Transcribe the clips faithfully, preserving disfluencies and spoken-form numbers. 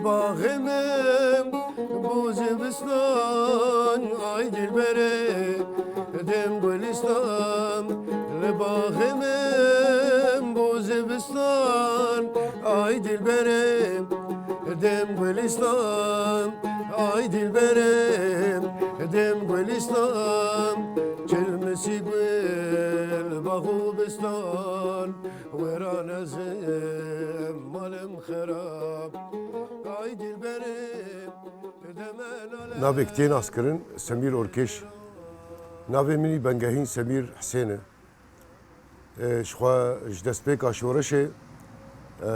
Baxê min bû zivistan, ay dilberê, dem gulistan. Li baxê min bû zivistan, ay dilberê, dem gulistan. Ay dilberê, dem gulistan. Çil misî gul, bax û bistan. Wêran ez im, malim xerab. Ay dilberê, demê nale. Navê ku tê naskirin Semîr Orkêş. Navê min î bingehîn Semîr Hisên e. E, ji xwe ji destpêka şoreşê, e,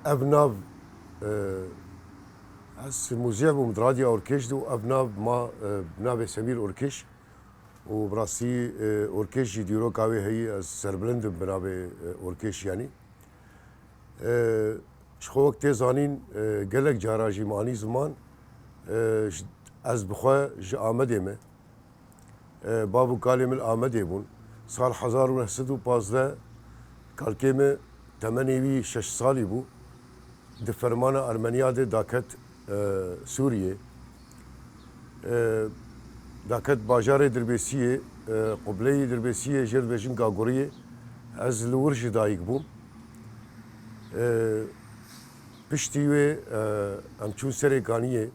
ev nav, e, ez muzîk bûm di Radya Orkêş de û ev nav ma, e, bi navê Semîr Orkêş. Û bi rastî, e, Orkêş jî dîroka wê heyî, ez serbilind im bi navê, e, Orkêş yanî. E, ji xwe wek tê zanîn, e, gelek cara jî min anî ziman, e, ji, ez bi xwe ji Amedê me. E, bav û kalê min li Amedê bûn. Sal hezar û neh sed û pazdeh kalkê min temenê wî şeş salî bû. Di fermana Ermeniya de daket, e, Sûriyê. E, daket bajarê Dirbêsiyê, e, qubleyê Dirbêsiyê jê re dibêjin Gaguriyê. Ez li wir ji dayik bûm. E, piştî wê, e, em çûn Serê Kaniyê.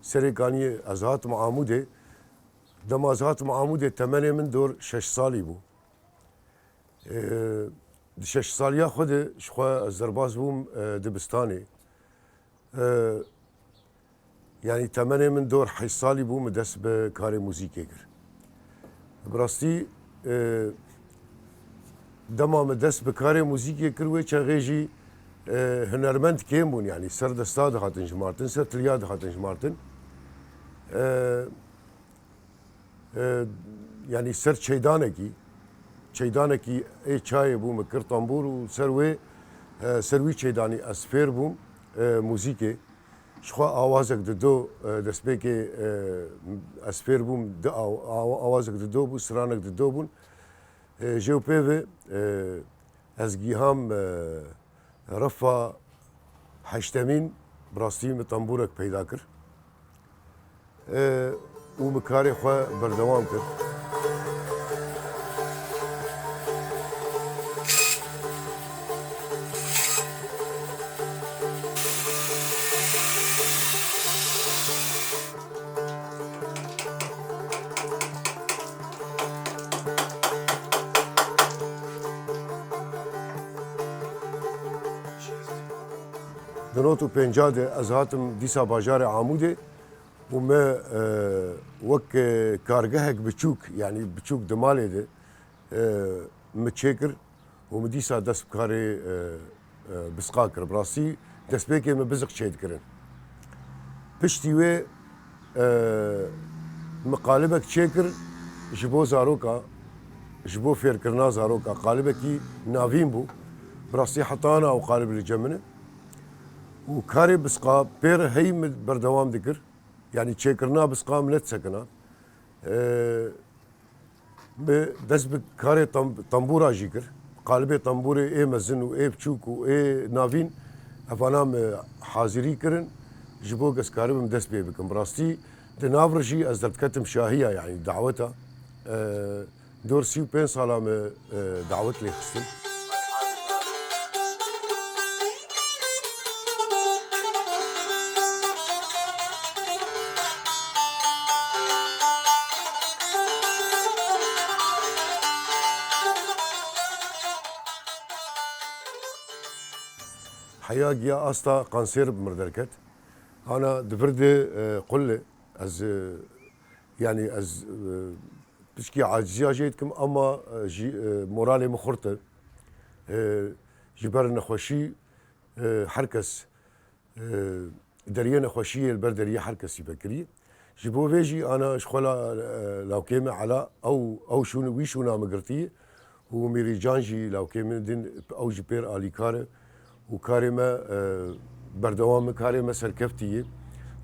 Serê Kaniyê ez hatim Amûdê. Dema ez hatim Amûdê temenê min dor şeş salî bû. E, di şeş saliya xwe de ji xwe ez derbas bûm, e, dibistanê. E, yanî temenê min dor heşt salî bû, min dest bi karê muzîkê kir. Bi rastî, e, dema min dest bi karê muzîkê kir, wê çaxê jî, e, hunermend kêm bûn, yanî ser desta dihatin jimartin, ser tiliya dihatin jimartin. E, e, yanî ser çeydanekî, çeydanekî ê çayê bû, min kir tembûr û ser wê, e, ser wî çeydanî ez fêr bûm, e, muzîkê. Ji xwe awazek dido, e, destpêkê, e, ez fêr bûm, di aw-, aw-, awazek dido bû, stranek dido bûn. E, jê û pê ve, e, ez giham, e, refa heştemîn, bi rastî min tembûrek peyda kir. E, û min karê xwe berdewam kir. Di not û pênca de ez hatim dîsa bajarê Amûdê û me, e, wek, e, kargehek biçûk, yanî biçûk di malê de, e, min çêkir û min dîsa dest bi karê, e, e, bisqa kir. Bi rastî destpêkê min biziq çêdikirin. Piştî wê, e, min qalibek çêkir ji bo zaroka, ji bo fêrkirina zaroka. Qalibekî navîn bû. Bi rastî heta ana ew qalib li cem min e. Û karê bisqa pê re heyî min berdewam dikir. Yanî çêkirina bisqa min nedisekina. E, Bi dest bi karê tam-, tembûra jî kir. Qalibê tembûrê ê mezin û ê biçûk û ê navîn, evana me hazirî kirin, ji bo ku ez karibim dest pê bikim. Bi rastî, di nav re jî ez derdiketim şahiya, yanî daweta. E, dor sî û pênc sala me, e, dawet lê xistin. Heya giya asta kanser bi mir derket. Ana di vir de, e, qul e. Ez, e, yanî ez, e, piçkî aciziya jê dikim ama, e, jî, e, moralê min xurt e. E, ji ber nexweşî, e, her kes, e, deriyê nexweşiyê li ber deriyê her kesî vekirî. Ji bo vê jî ana ji xwe la, e, lawkê me Ela, ew, ew şûn, wî şûna min girtiye û Mîrîcan jî lawkê min din, ew jî pêr alîkar e û karê me, e, berdewam e, karê me serkeftî ye.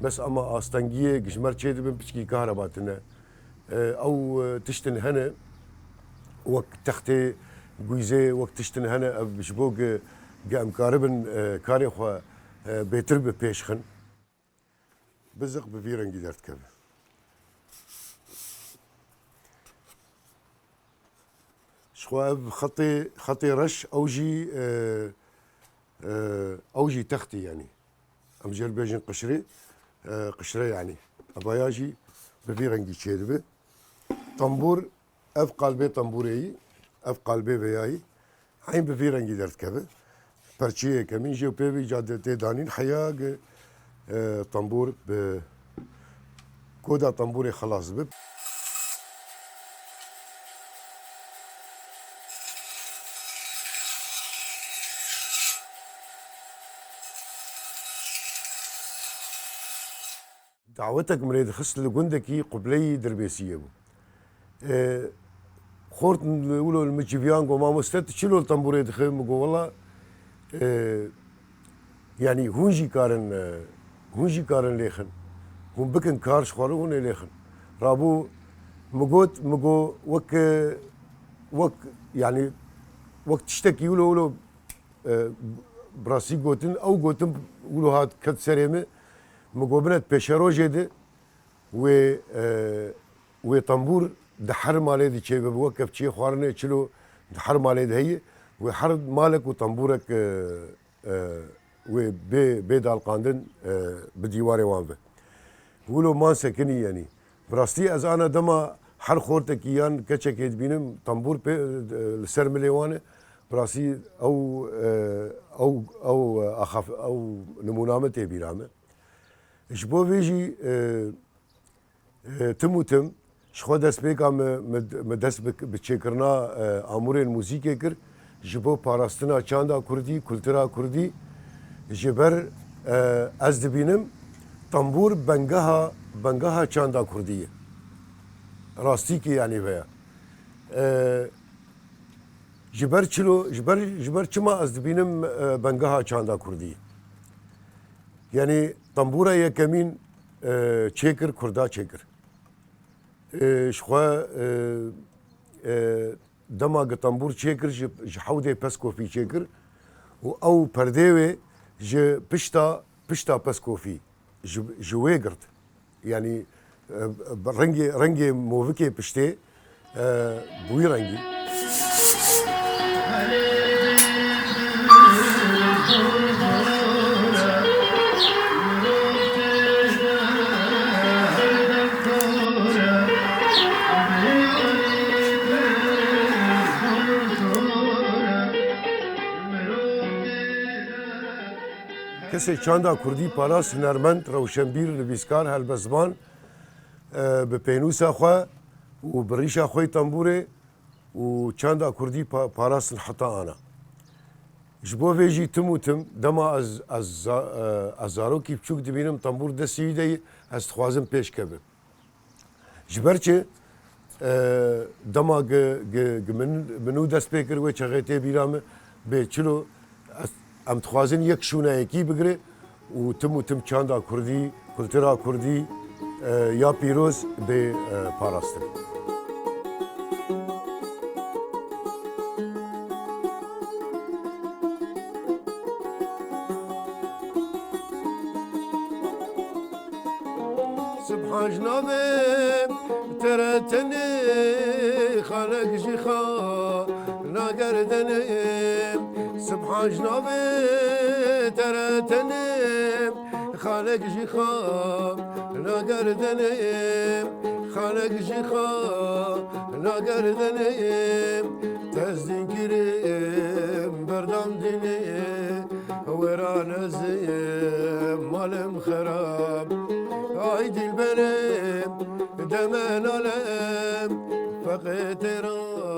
Bes ama astengiyê ji me re çêdibin piçkî kahreba tune. E, ew, e, tiştin hene, wek textê gwîzê, wek tiştin hene, ev ji bo ge, ge em karibin, e, karê xwe, e, bêtir bi pêş xin. Biziq bi vî rengî derdikeve. Ji xwe ev xetê, xetê reş, ew jî, e, e, ew jî textî, yanî. Em jê re bêjin qişrê, e, qişre, yanî. Evaya jî bi vî rengî çêdibe. Tembûr, ev qalbê tembûrê yî, ev qalbê veyayî. Heyn bi vî rengî derdikeve. Perçiyê yekemîn jê û pê vî cadê tê danîn, heya gi, e, tembûr bi koda tembûrê xelas bi. Dawetek min rê dixist li gundekî qubleyî Dirbêsiyê bû. E, xort wilo li min civiyan, got, "Mamoste, tu çilo li tembûrê dixê?" Min got, "Wela, e, yanî hûn jî karin, e, hûn jî karin lêxin. Hûn bikin kar ji xwe re hûn ê lêxin." Rabû min got, min got, "Wek, e, wek, yanî wek tiştekî wilo, wilo, e, bi rastî gotin, ew gotin wilo hat ket serê min." Min got, "Bine di pêşerojê de wê, e, wê tembûr di her malê de çêbibe, wek kevçiyê xwarinê çilo di her malê de heye, wê her malek û tembûrek, e, e, wê bê, bê dalqandin, e, bi dîwarê wan ve." Wilo man sekinî, yanî. Bi rastî ez ana dema her xortekî yan keçekê dibînim, tembûr pê, e, li ser milê wan e. Bi rastî ew, e, ew, ew, e, axaf-, ew nimûna min tê bîra min. Ji bo vê jî, e, e, tim û tim ji xwe destpêka min, min, min dest bi, bi çêkirina, e, amûrên muzîkê kir. Ji bo parastina çanda kurdî, kultura kurdî, ji ber, e, ez dibînim tembûr bengeha, bengeha çanda kurdî ye. Rastîkî yanî veya. E, ji ber çilo, ji ber, ji ber çima ez dibînim, e, bengeha çanda kurdî ye? Yanî tembûra yekemîn, e, çêkir, kurda çêkir. E, ji xwe, e, e, dema gi tembûr çêkir, ji, ji hewdê peskofî çêkir û ew perdê wê ji pişta, pişta peskofî ji, ji wê girt. Yanî, e, rengê, rengê movikê piştê, e, bi wî rengî. Kesê çanda kurdî parast, hunermend, rewşenbîr, nivîskar, helbestvan, e, bi pênûsa xwe û bi rîşa xwe yê tembûrê û çanda kurdî pa-, parastin heta ana. Ji bo vê jî tim û tim dema ez, ez za-, e, ez zarokî biçûk dibînim tembûr destê wî de yî, ez dixwazim pêş kevim. Ji ber çi, e, dema gi, gi, gi min, min û dest pê kir, wê çaxê tê bîra min, bê çilo, ez, em dixwazin yek şûna yekî bigire û tim û tim çanda kurdî, kultura kurdî, e, ya pîroz bê, e, parastin. Subhan ji navê te re tenê xalek jî xana gerdenê. Subhan ji navê te re tenê xalek jî xana gerdenê. Xalek jî xana gerdenê. Tezdîn kirim berdam dînê. Wêran ez ê malim xerab. Ay dilberê, deme nalem, feqê têra.